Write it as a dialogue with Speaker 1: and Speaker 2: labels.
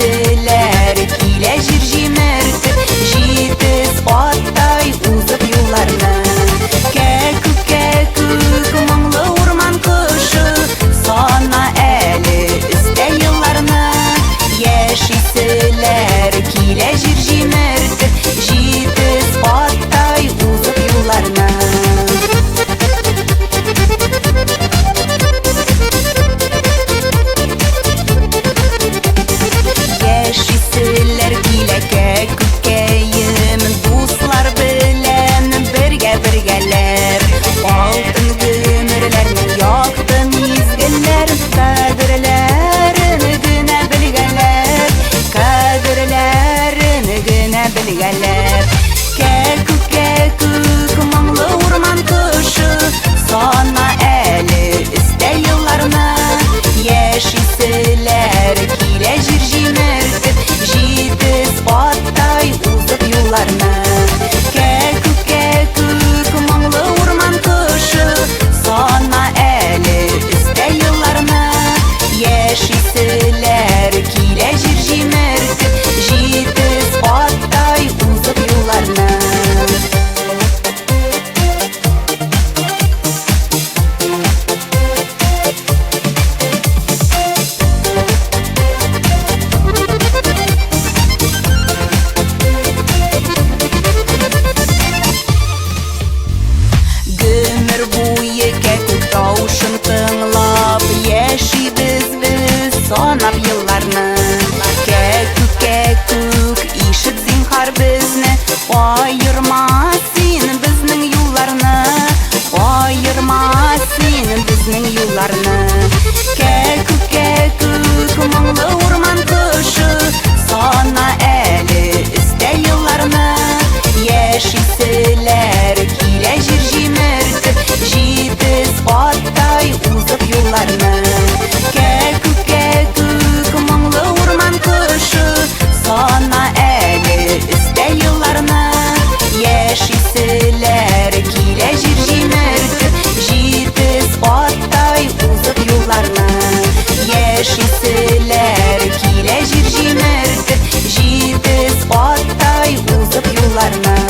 Speaker 1: Яшиселәр килә җир җимертеп, җитез аттай узып юлларны. Кәкүк, кәкүк, моңлы урман кошы, сана әле өстә елларны. Яшиселәр килә җир җимертеп, җитез аттай узып юлларны. Яшиселәр килә кәкүккәем, дуслар белән бергә бергәләп. Алтын гомерләрнең якты мизгелләрен, кадерләрен генә белгәләр, кадерләрен генә белгәләр. Кәкүк, кәкүк, моңлы урман кошы, сана әле өстә елларны. Яшиселәр килә җир җимертеп, җитез аттай узып юлларны. Кәкүк, кәкүк, моңлы урман кошы, сана әле өстә елларны. Яшиселәр килә җир җимертеп, җитез аттай узып юлларны. Гомер буе кәкүк тавышын тыңлап яшибез без санап елларны. Кәкүк, кәкүк, ишет зинһар безне, аерма син безнең юлларны, аерма син безнең юлларны. Кәкүк, кәкүк, моңлы урман кошы, сана әле өстә елларны. Яшиселәр килә җир җимертеп, җитез аттай узып юлларны. Кәкүк, кәкүк, моңлы урман кошы, сана әле өстә елларны. Яшиселәр килә җир җимертеп, җитез аттай узып юлларны. Яшиселәр килә җир җимертеп, җитез аттай узып юлларны.